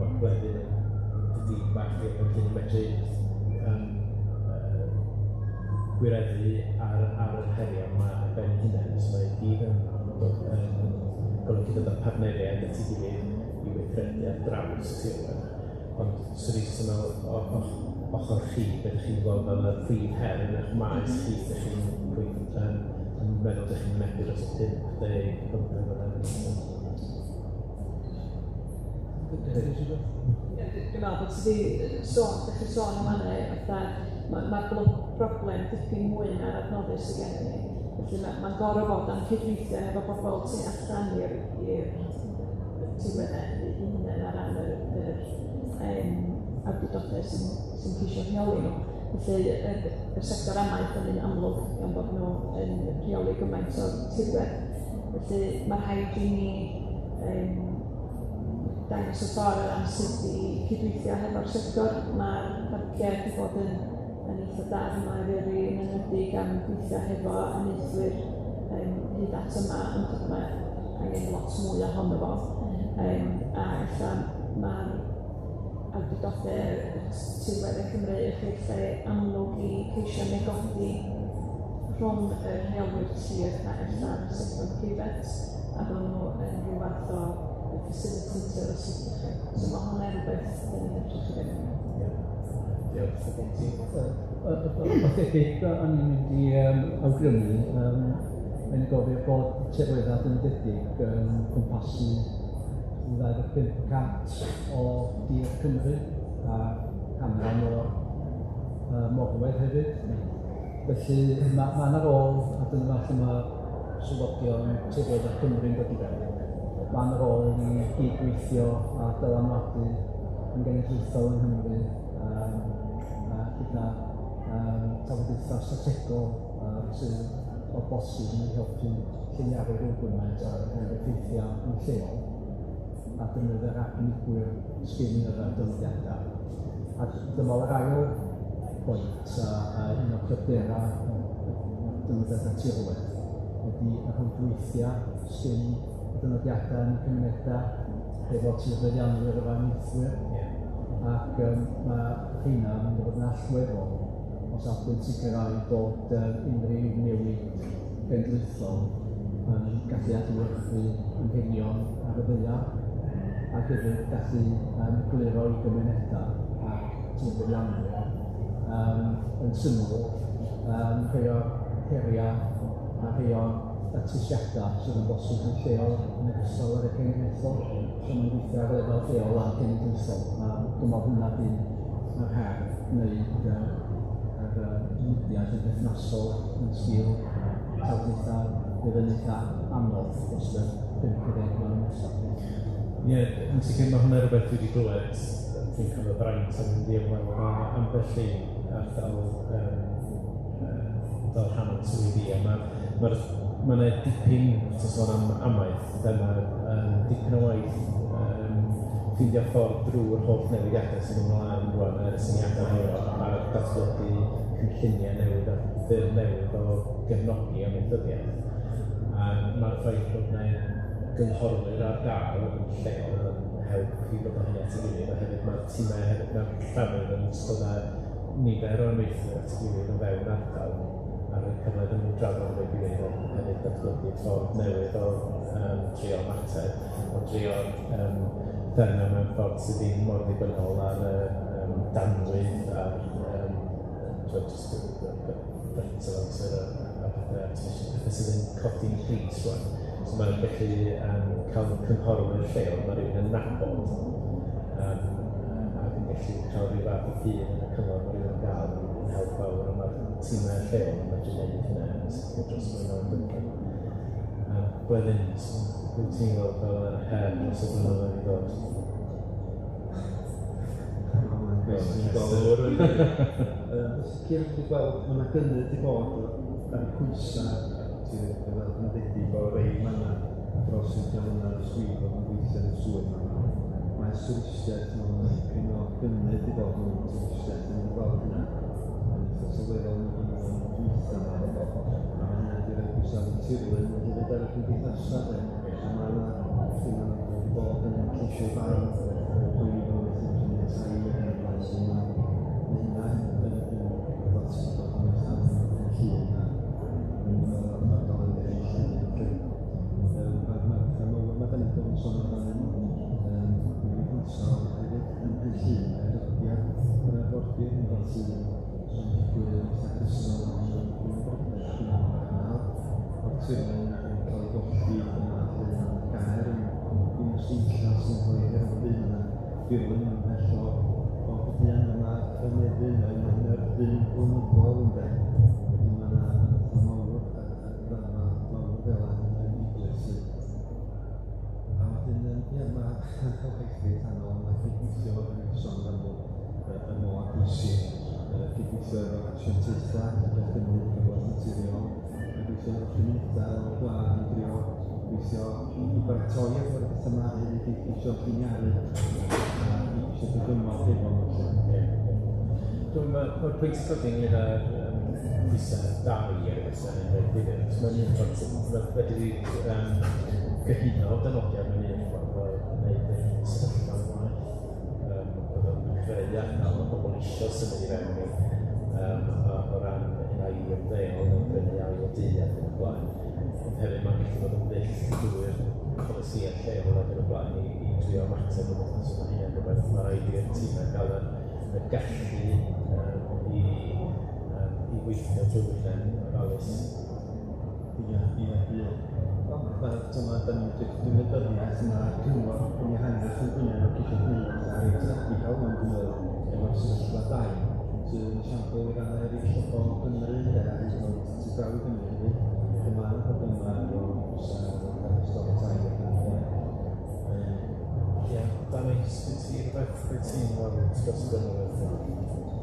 Speaker 1: un gwledydd yn dîm bach i o'r hyn yn medru gwireddu ar yr heriau yma ar ben eu hunain. So mae i gyd yn golygu dod â partneriaid at ei gilydd i weithredu ar draws y tirwedd. Ond swn i jyst yn meddwl, o'ch ochr chi, beth ydych chi'n gweld fel y prif her yn eich maes chi, ydych chi'n yn meddwl ydych chi'n wynebu dros y 50 mlynedd nesaf?
Speaker 3: Dwi'n meddwl bod ti wedi sôn, dechrau sôn am hynny, fatha, mae'r broblem dipyn mwy na'r adnoddau sydd gennym ni. Felly mae'n gorfod bod am cydweithio efo bobl tu allan i'r tirweddau eu hunain ar ran yr awdurdodau sy'n ceisio rheoli nhw. Felly y sector amaeth yn un amlwg gan bod nhw yn rheoli gymaint o'r tirwedd. Felly mae rhaid i ni dangos y ffordd o ran sut i cydweithio hefo'r sector. Mae'r parciau wedi bod yn eitha da yma i Eryri, yn enwedig am gweithio hefo amaethwyr hyd at yma, ond mae angen lot mwy ohono fo. A ella mae'r awdurdodau tirweddau Cymru ychydig lle amlwg i ceisio negodi rhwng y rheolwyr tir a ella'r sector preifat, a bod nhw yn rhyw fath o facilitator os ydych chi. So mae hwnna rhywbeth dyn ni'n edrych i fewn.
Speaker 1: Diolch.
Speaker 4: O debyg o'n i'n mynd i awgrymu, yn gofio bod tirweddau dynodedig yn cwmpasu 25% o dir Cymru a canran o'r morwedd hefyd. Felly mae yna rôl, a dyna lle mae swyddogion tirweddau Cymru'n dod i fewn. Mae yna rôl i gydweithio a dylanwadu yn genedlaethol yng Nghymru gyda trafodaethau strategol sydd o bosib yn helpu lliniaru rhyw gymaint ar yr effeithiau yn lleol a defnyddio'r arbenigwyr sgin yr dynodiadau. A dyma yr ail pwynt, a un o'r cryfderau dynodiadau tirwedd ydy y rhwydweithiau sgin y dynodiadau yn y cymunedau hefo tirfeddianwyr efo amaethwyr. Ac mae rheina yn mynd i fod yn allweddol o safbwynt sicrhau bod unrhyw newid genedlaethol yn gallu adlewyrchu anghenion ar y ddaear ac hefyd gallu egluro i gymunedau ac tirfeddianwyr yn syml Rhai o'r heriau a rhai o'r datrysiadau sydd yn bosib yn lleol yn ogystal â'r cenedlaethol. So mae'n gweithio ar lefel lleol a cenedlaethol. A dwi'n meddwl hwnna 'di'n yr her, wneud yr mudiad yn berthnasol yn sgil trafodaethau fydd yn eitha anodd dros y 50 mlynedd nesaf.
Speaker 1: Ie, yn sicr mae hwnna rhywbeth dwi wedi glywed. Dwi'n cael y braint o mynd i ymweld â ambell i ardal fel rhan o'n swydd i, a ma' 'na dipyn, ti'n sôn am amaeth, ynde, ma' dipyn o waith ffeindio ffordd drwy'r holl newidiadau sy'n mynd ymlaen rŵan, y syniadau newydd a datblygu cynlluniau newydd a ffyrdd newydd o gefnogi amaethyddiaeth. A ma'r ffaith bod 'na gynghorwyr ar gael yn lleol yn help i ddod â hynny at ei gilydd, a hefyd mae'r timau hefyd, mae'r Llafur yn dod â nifer o amaethwyr at ei gilydd o fewn ardal a rhoi cyfle iddyn nhw drafod efo'i gilydd a hefyd datblygu ffordd newydd o trio ymateb, o drio ffermio mewn ffordd sydd ddim mor ddibynnol ar y danwydd a'r just fertilizer a pethau artificial, pethau sydd yn codi'n pris rwan. So mae'n gallu cael cynghorwyr lleol, mae rhywun yn nabod ac yn gallu cael rhyw fath o ffydd yn y cyngor mae rhywun yn gael yn help fawr, a mae'r tîmau lleol yn medru gwneud hynna yn sicr dros y blynyddoedd dwytha. Bleddyn, wyt ti'n gweld fel yr her dros y blynyddoedd i ddod?
Speaker 5: Mae'n gwestiwn gofyn. Yn sicr wedi gweld, mae yna gynnydd wedi bod ar y pwysau, ti'n fel nodedig o rei manna dros y mlynedd ers dwi fod yn gweithio yn y swydd yma. Mae twristiaeth, mae'n dipyn o gynnydd wedi bod mewn twristiaeth, yn gweld hynna yn eitha sylweddol yn y blynyddoedd dwytha yma. A mae hynna wedi rhoi pwysau ar y tirlun, ond hefyd ar y cymdeithasau. So mae yna, lle mae wedi bod yn ceisio barn pwy i fod yn prynu tai ac yn y blaen. So mae hynna yn rhywbeth sydd wedi bod yn eitha yn llun a yn ardaloedd eraill hefyd. Mae'r pethau mawr mae da ni wedi bod yn sôn amdanyn nhw, newid hinsawdd hefyd yn Llŷn, mae erydiad yr arfordir yn rhywbeth sydd yn digwydd yn eitha cyson yn y broblem o'r tirlun yn cael ei golli yma lle mae gaer yn Dinas Dinlla sy'n cael ei herbyn yna dirlun yn ymhell o Gydian yma y Nefyn yn erbyn blynyddol ynde. Wedyn mae yna pethau mawr ar raddfa mawr fel yn digwydd sydd. A wedyn, ie, mae waith rhannol, mae cydweithio fel dan ni 'di sôn amdano fo yn mor bwysig. Cydweithio efo asiantaethau, Llywodraeth Cymru, Cyfoeth Naturiol, a gweithio efo cymunedau lawr gwlad i drio gweithio i baratoi ar gyfer y pethau yma, a hefyd i geisio lliniaru a i geisio dygymod efo nhw 'lly.
Speaker 1: Ie. Dwi'n mae'r pwynt yn codi ynglyn â'r pwysau dai a'r pwysau hynny'n reit ddifyr, achos mae'n un ffordd, mae fedri di gyhuno dynodiad mewn un ffordd o wneud y sefyllfa'n waeth. Bod o'n creu ardal mae pobl isio symud i fewn i, o ran hynna i ymddeol neu brynu ail dŷ ac yn y blaen. Ond hefyd mae'n gallu bod yn ddull drwy'r polisïau lleol ac yn y blaen i drio ymateb o beth. So mae hynny'n rhywbeth mae rhaid i'r tîmau gael y gallu i weithio drwy hynny'n ofalus.
Speaker 5: Ie. Ond dyma, da ni'n edrych ymwybyddiaeth mae'r cyngor yn ehangach yn Gwynedd o geisio gwneud pethau reit radical ond dwi'n meddwl efo'r sefyllfa dai sydd yn esiampl i raddau eraill o Gymru ynde, a hyd yn oed tu draw i Gymru hefyd, lle mae yna problemau efo pwysau ar y stoc tai ac yn y blaen.
Speaker 1: Ie, Dani, sgyn ti rhywbeth wyt ti'n weld dros y blynyddoedd?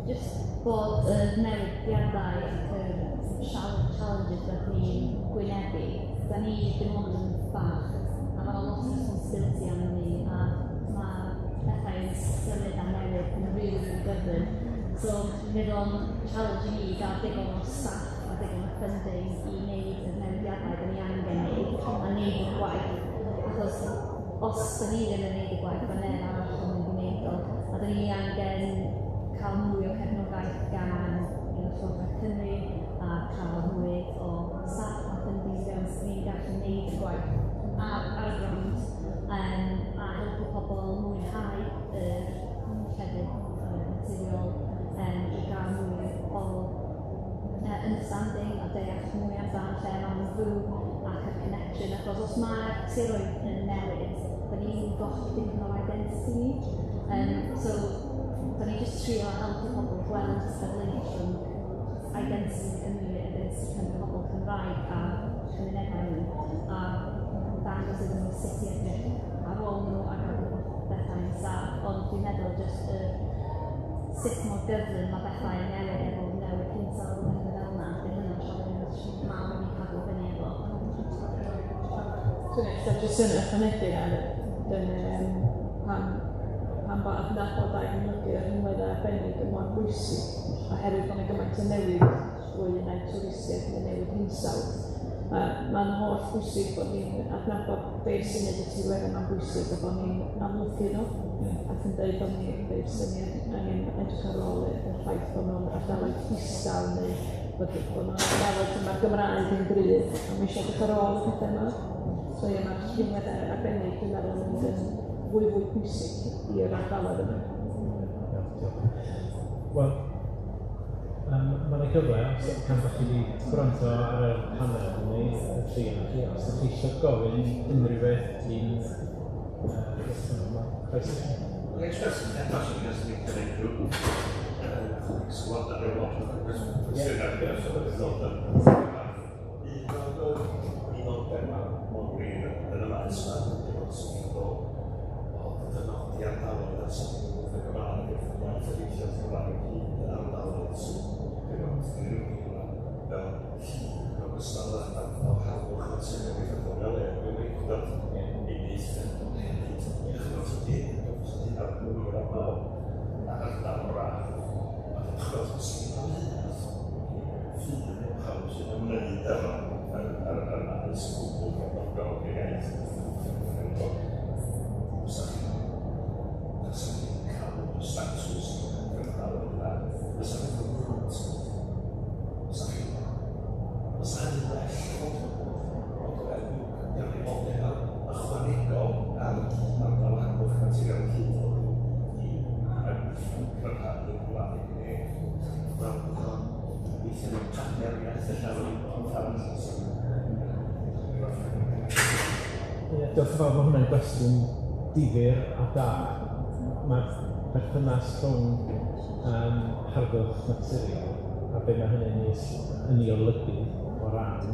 Speaker 6: Just bod y newidiadau ac y challenges da ni'n gwynebu, da ni ddim ond yn bach, a mae lot o responsibility arno ni, a mae pethau yn symud a newid yn really, really gyflym. So, fydd o'n challenge i ni i gael digon o staff a digon o funding i wneud y newidiadau da ni angen wneud a wneud y gwaith. Achos os da ni ddim yn wneud y gwaith, mae neb arall yn mynd i wneud o. A da ni angen cael mwy o cefnogaeth gan Llywodraeth Cymru a cael mwy o staff a funding i fewn so ni'n gallu wneud y gwaith ar y ground a helpu pobl mwynhau yr llefydd naturiol i gael mwy o tiroedd yn newid, da ni'n golli dipyn o'r identity ni. So, da ni jyst trio helpu pobl gweld y link rhwng identity Cymru, identity Cymru, pobl Cymraeg a cymunedau nhw, a dangos iddyn nhw sut i edrych ar ôl nhw a gadw bethau'n saff. Ond dwi'n meddwl jyst sut mor gyflym mae bethau yn newid efo newid hinsawdd a pethau fel yna. Bydd hynny'n challenge mawr i ni cadw fyny efo.
Speaker 3: Dwi'n eich jyst yn ychwanegu ar dyna pam bod adnabod a'i amlygu yr rhinweddau arbennig yn mor bwysig, oherwydd bod yna gymaint o newid drwy unai twristiaeth neu newid hinsawdd. Mae'n holl bwysig bod ni'n adnabod beth sy'n neud y tirweddau yma'n bwysig a bod ni'n amlygu nhw ac yn dweud bod ni dweud sy'n ni angen edrych ar ôl y ffaith bod nhw'n ardaloedd distaw neu bod nhw'n ardaloedd lle mae'r Gymraeg yn gryf a mae eisiau edrych ar ôl y pethau yma. So ie, mae'r rhinweddau arbennig dwi'n meddwl yn mynd yn fwy fwy pwysig i'r ardaloedd yma.
Speaker 1: Wel, mae yna gyfle, os pan ydych chi wedi gwrando ar y panel neu y tri yna chi, os ydych chi eisiau gofyn unrhyw beth i'n croeso.
Speaker 7: Next question, actually, because we can group sgwad ar y lot o cwestiynau. Un o'r thema mor wir yn y maes yma, o ddynodi ardaloedd a sy'n y Gymraeg, iaith yr ieithoedd Cymraeg hyd yn ardaloedd sy'n fel llun yn ogystal â ardal harddwch naturiol ieithyddol fel e, dwi'n meddwl i ni hefyd ydy hynna'n wir am bob ardal o'r radd. A chweld sy'n ymwneud ffydd o pawb sy'n ymwneud efo yr maes gwbl gefnogol i'r iaith. Fysa chi'n cael y statws yr ardaloedd yna, fysa chi'n gwybod, fysa hynny'n well ond gyfrifoldeb ychwanegol ar ardal harddwch naturiol hyd i cryfhau y Gymraeg neu fel bod o'n weithio mewn partneriaeth ella ond arall.
Speaker 1: Ie, diolch yn fawr, mae hwnna'n gwestiwn difyr a da. Mae'r berthynas rhwng harddwch naturiol a be mae hynny'n yn ei olygu o ran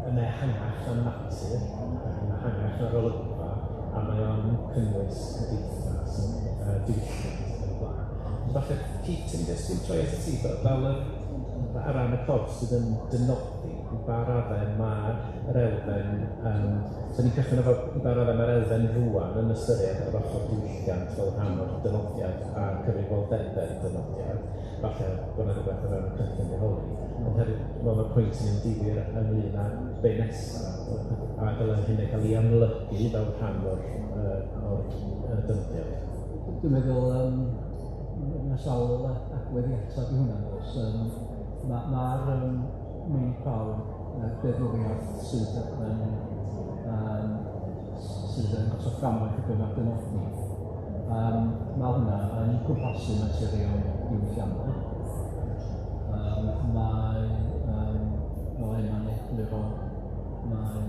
Speaker 1: yn ehangach na natur, yn ehangach na'r olygfa, a mae o'n cynnwys cymdeithas, diwylliant yn y blaen. Falle, Pete, ti'n jyst yn troi at ti, fel ar ran y corff sydd yn dynodi i ba raddau mae'r elfen, so ni'n cychwyn efo i ba raddau mae'r elfen rŵan yn ystyried yr ochr diwylliant fel rhan o'r dynodiad a cyfrifoldebau'r dynodiad, falle bod yna rhywbeth o fewn y cynllun rheoli, ond hefyd, wel, mae'r pwynt yn difyr ynglyn â be nesaf, a dylai hynny cael ei amlygu fel rhan o'r dynodiad.
Speaker 4: Dwi'n meddwl, mae sawl agwedd i ateb i hwnna, oes. Mae'r meini prawf deddfwriaeth sydd yn gosod fframwaith ar gyfer dynodi. Mae hwnna yn cwmpasu materion diwylliannol. Mae fel Emma'n egluro, mae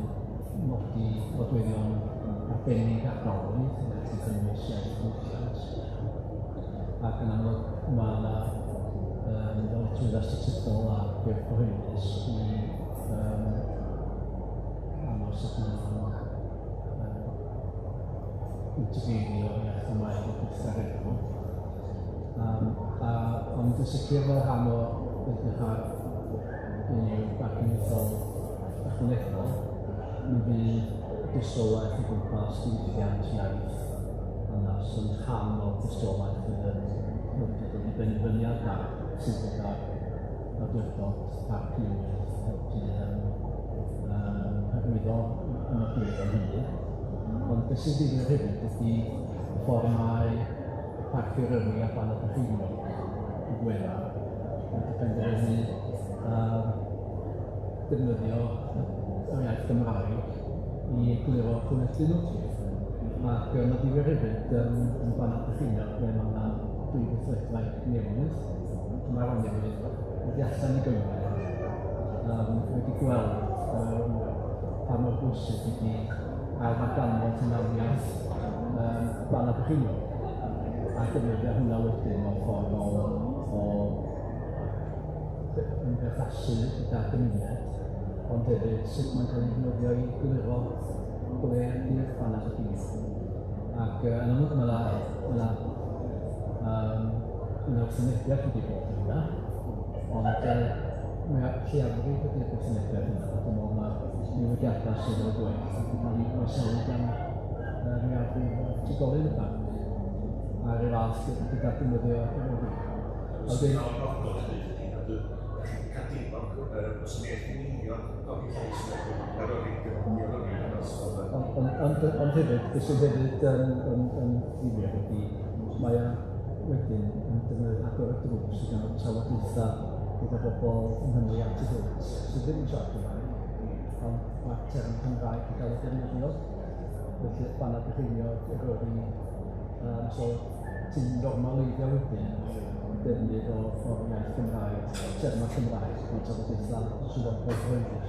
Speaker 4: nodi nodweddion arbennig ardaloedd yn cynnwys iaith diwylliant. Ac yn amlwg mae yna ddyletswyddau statudol a gyrff cyhoeddus i annog sut maen nhw'n integreiddio iaith Gymraeg i'r gweithgareddau nhw. Ond yn sicr fel rhan o edrych ar unrhyw barc cenedlaethol ychwanegol, mi fydd dystiolaeth o gwmpas diwylliant iaith hanes yn rhan o'r dystiolaeth fydd yn helpu dod i benderfyniad ar sut fod ar awdurdod parc newydd helpu hyrwyddo y nodweddion hynny. Ond beth sy'n ddifyr hefyd ydy y ffordd mae Parc Eryri a Bannau Brycheiniog yn ddiweddar wedi penderfynu defnyddio yr iaith Gymraeg i egluro pwnellu nhw. Ac mae ddifyr hefyd yn Bannau Brycheiniog lle mae yna dwy weithredwaith newydd, mae'r newydd wedi allan i Gymru, wedi gweld pa mor bwysig ydy ailddarganfod hynafiaeth Bannau Brycheiniog a defnyddio hwnna wedyn mewn ffordd o ymberthasu gyda'r gymuned, ond hefyd sut mae'n cael ei ddefnyddio i gliro ble ydy'r Bannau Brycheiniog. Ac yn amlwg mae yna wrthwynebiad wedi bod yn hwnna, ond lleiafrif ydy'r gwrthwynebiad yna, a dwi'n meddwl mae'r newidiadau sydd o'r gwell wedi cael eu croesawu gan mwyafrif o'r trigolion y parc, a'r un fath gyda defnyddio Eryri. Ond hefyd, beth sydd hefyd yn ddifyr ydy, mae o wedyn yn defnyddio agor y drws i gael trafodaethau gyda bobl yng Nghymru a tu hwnt sydd ddim yn siarad Cymraeg, ond mae'r term Cymraeg yn cael ei defnyddio, felly Bannau Brycheiniog, Eryri, so ti'n normaleiddio wedyn defnydd o'r iaith Gymraeg, termau Cymraeg, mewn trafodaethau swyddogol cyhoeddus.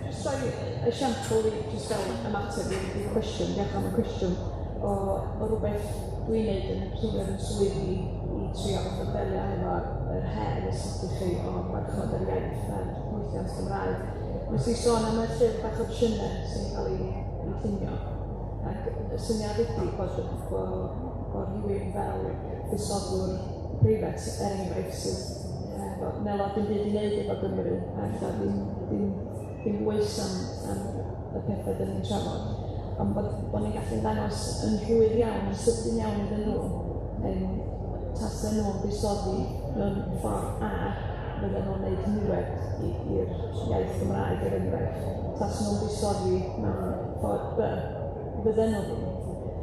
Speaker 3: Jyst rhoi esiampl i jyst fel ymateb i'r cwestiwn, diolch am y cwestiwn, o rhywbeth dwi'n neud yn rhywbeth yn swydd i trio fatha delio efo yr her sydd ydych chi o gwarchod yr iaith a'r diwylliant Gymraeg. Nes i sôn am y llyfr bach opsiynau sy'n cael ei llunio, ac y syniad ydy bod rhywun fel busoddwr preifat, er enghraifft, sydd efo nelo dim byd i wneud efo Gymru, a ella ddim bwys am y pethau dyn ni'n trafod, ond bod ni'n gallu dangos yn rhwydd iawn, yn sydyn iawn iddyn nhw, tasen nhw'n buddsoddi mewn ffordd A, fydden nhw'n gwneud niwed i'r iaith Gymraeg, er enghraifft. Tasen nhw'n buddsoddi mewn ffordd B, fydden nhw ddim.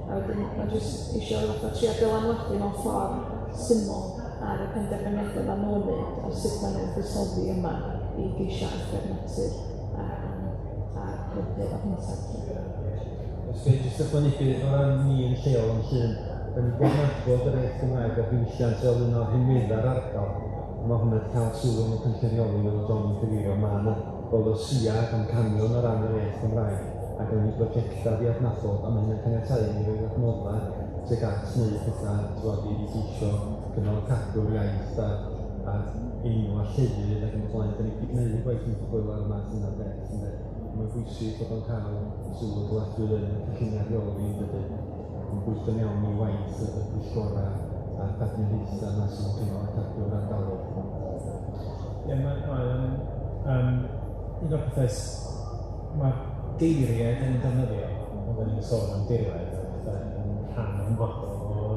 Speaker 3: A wedyn, mae jyst eisiau fatha trio dylanwadu mewn ffordd syml ar y penderfyniadau maen nhw'n wneud a sut maen nhw'n buddsoddi yma i geisio adfer natur a helpu efo hinsawdd.
Speaker 5: Os ga i jyst ychwanegu, o ran ni yn lleol yn Llŷn, da ni'n gydnabod yr iaith Gymraeg a'r diwylliant fel un o'r rhinweddau'r ardal. Mae hwnna wedi cael sylw yn y cynllun rheoli fel oedd John yn cyfeirio. Mae yna bolisïau ac amcanion o ran yr iaith Gymraeg, ac yn ei brosiectau i adnabod, a mae hynny'n caniatáu i ni roi adnoddau tuag at wneud pethau, t'wod, i geisio cynnal a cadw'r iaith a enw a llefydd ac yn y blaen. Da ni wedi gwneud gwaith ymchwil ar y math yna o beth, ynde. Mae'n bwysig bod o'n cael sylw dyladwy yn y cynlluniau rheoli, yn dydy. Mae'n gweithio'n iawn i waith y pwyllgorau a'r partneriaethau yma sy'n cynnal a cadw'r ardaloedd.
Speaker 1: Ie, mae o'n un o'r pethau mae'r geiriau dyn ni'n defnyddio, ond dyn ni'n sôn am dirwedd, a pethau yn rhan hanfodol o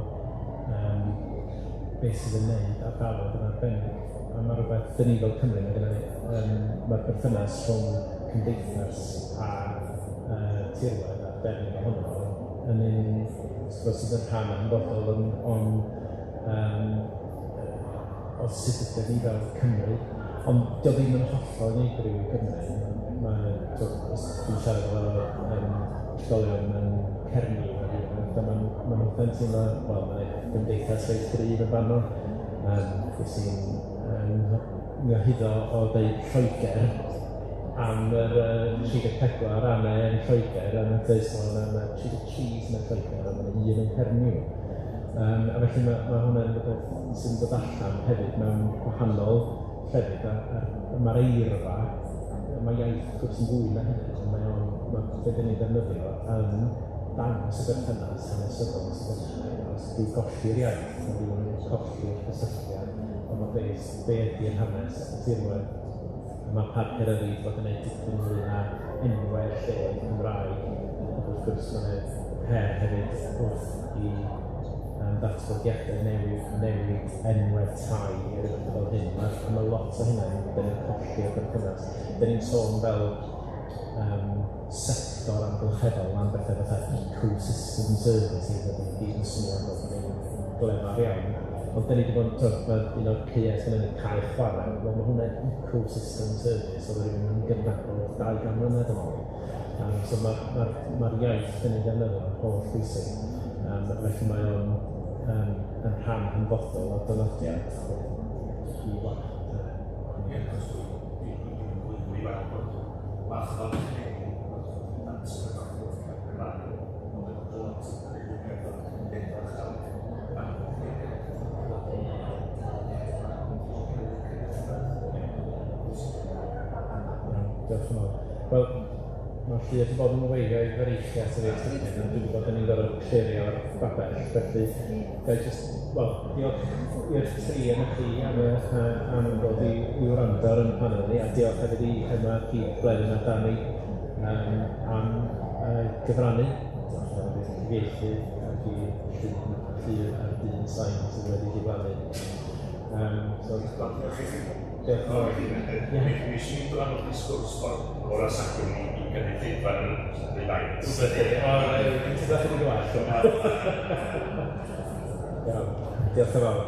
Speaker 1: beth sydd yn wneud ardaloedd yn arbennig. A mae rhywbeth, dyn ni fel Cymru, mae gennym ni, mae'r berthynas rhwng cymdeithas a tirwedd a'r defnydd ohono yn un sydd yn rhan hanfodol o sut ydyn ni fel Cymru. Ond dio ddim yn hollol unigryw i Gymru. Os dwi'n siarad efo ysgolion yn Cernyw, maen nhw'n teimlo, wel, mae'n gymdeithas reit gryf yn fanno. Ges i'n nghyhuddo o ddeud Lloegr am yr 34 rannau yn Lloegr, a nath dweud sôn am y 33 sy'n yn Lloegr, a mae'n un yn Cernyw. A felly mae hwnna'n rhywbeth sy'n dod allan hefyd mewn gwahanol llefydd, a mae'r eirfa, mae iaith wrth gwrs yn fwy na hynny, ond mae be dyn ni'n ddefnyddio yn dangos y berthynas hanesyddol sydd yna. Os dwi'n colli'r iaith, mae rhywun yn colli'r cysylltiad, ond mae be ydy'r hanes y tirwedd. A mae Parc Eryri wedi bod yn gwneud dipyn mwy na enwau lleoedd Cymraeg, ac wrth gwrs mae'n her hefyd wrth i datblygiadau newydd, newid enwau tai a rhywbeth fel hyn. Mae lot o hynna yn dyn ni'n colli'r berthynas. Dyn ni'n sôn fel sector amgylcheddol am bethau fatha ecosystem services, a dyn ni gyd yn swnio fel bod ni'n glefar iawn. Ond dyn ni wedi bod yn, t'wod, mae un o'r caeau sy'n mynd cae chwarae, wel mae hwnna'n ecosystem service, oedd rhywun yn gydnabod 200 mlynedd yn ôl. So mae'r iaith dyn ni'n ddefnyddio yn holl bwysig. Felly mae o'n yn rhan hanfodol o'r dynodiad i wlad.
Speaker 7: Ie, achos dwi'n i weld bod Warchod hen, natur y Cymraeg, ond yn blant yn edrych ar.
Speaker 1: Diolch yn fawr. Wel, mae Llyr wedi bod yn weithio i freichiau at y ers dipyn, ond dwi'n gwybod bod ni'n gorfod clirio'r babell, felly ga i jyst, wel, diolch i'r tri yn chi am ddod i wrando ar ein panel ni, a diolch hefyd i Emma, Keith, Bleddyn a Dani am gyfrannu. Diolch hefyd i'r cyfieithydd ac i Llyr a'r dyn sain sydd wedi diflannu. So,
Speaker 7: Diolch i chi.
Speaker 1: Diolch yn fawr.
Speaker 7: Nes i rhan o'r sgwrs o'r asagwr i gynulleidfa yn y ddau.
Speaker 1: O, ti'n bach yn gwell. Iawn, diolch yn fawr.